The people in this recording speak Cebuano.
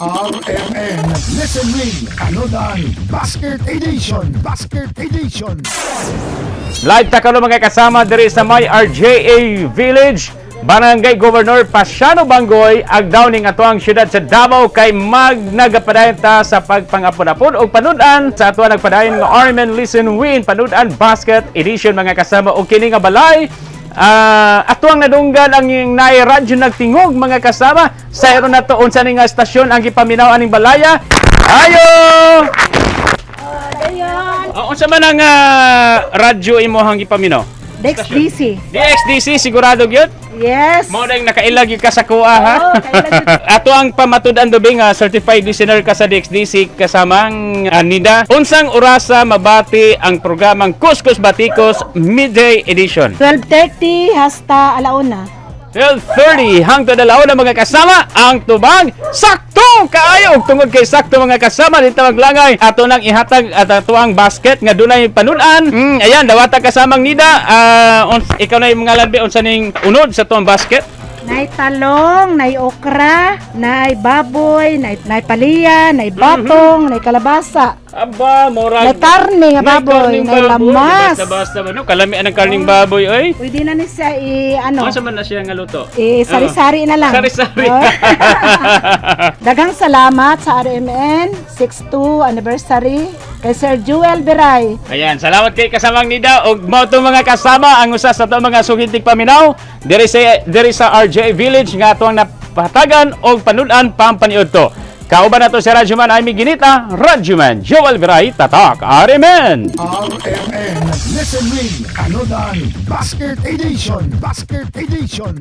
RMN Listen Ring Panudan Basket Edition. Basket Edition. Live ta karon, mga kasama, diri sa may RJA Village, Barangay Governor Paciano Bangoy, Agdao ning atoang syudad sa Davao kay mag nagapadayon ta sa pagpangapon-apon og panudan sa atoang nagpadayon nga RMN Listen Win Panudan Basket Edition, mga kasama. Og kini nga balay, atoang nadunggan ang naay radyo nagtingog, mga kasama. Sa ero na to unsa ni nga estasyon ang gipaminaw aning balaya. Ayo! Ayun. Oh, unsa man ang radyo imo ang gipaminaw? DXDC. DXDC, sigurado gyud? Yes. Mao na yung nakailag gyud ka sa kuha, ha? Oo, kailag gyud. Ato ang pamatud-an dobe nga certified listener ka sa DXDC, kasamang Nida. Unsang orasa mabati ang programang Kuskus Batikos Midday Edition? 12:30 hasta alauna. 12:30 hangtod alauna, mga kasama, ang tubag sakto kaayo. Ug tungod kay sakto, mga kasama, dito maglangay, ato nang ihatag at ato ang basket nga dunay panudan. Ayan, dawata, kasamang Nida. Ikaw na yung mga labi, unsa ning unod sa tuang basket? Nay talong, nay okra, nay baboy, nay paliya, nay batong, nay kalabasa. Aba, murag Nay karne nga baboy, karning nay lamas. Basta basta ba no, kalami ang karning baboy oy. Pwede na ni siya i ano, Unsa man na siya nga luto? I sari-sari na lang. Sari-sari. Oh. Daghang salamat sa RMN 62 anniversary kay Sir Joel Beray. Ayan, salamat kay kasamang Nida ug mao to, mga kasama, ang usa sa ato mga sugintig paminaw diri sa RJ Village nga atong napatagan og panudan pampaniudto. Kauban nato si Radyoman Amy Ginita, Radyoman Joel Viray, Tatak RMN. RMN Listen Ring Panudan Basket Edition. Basket Edition.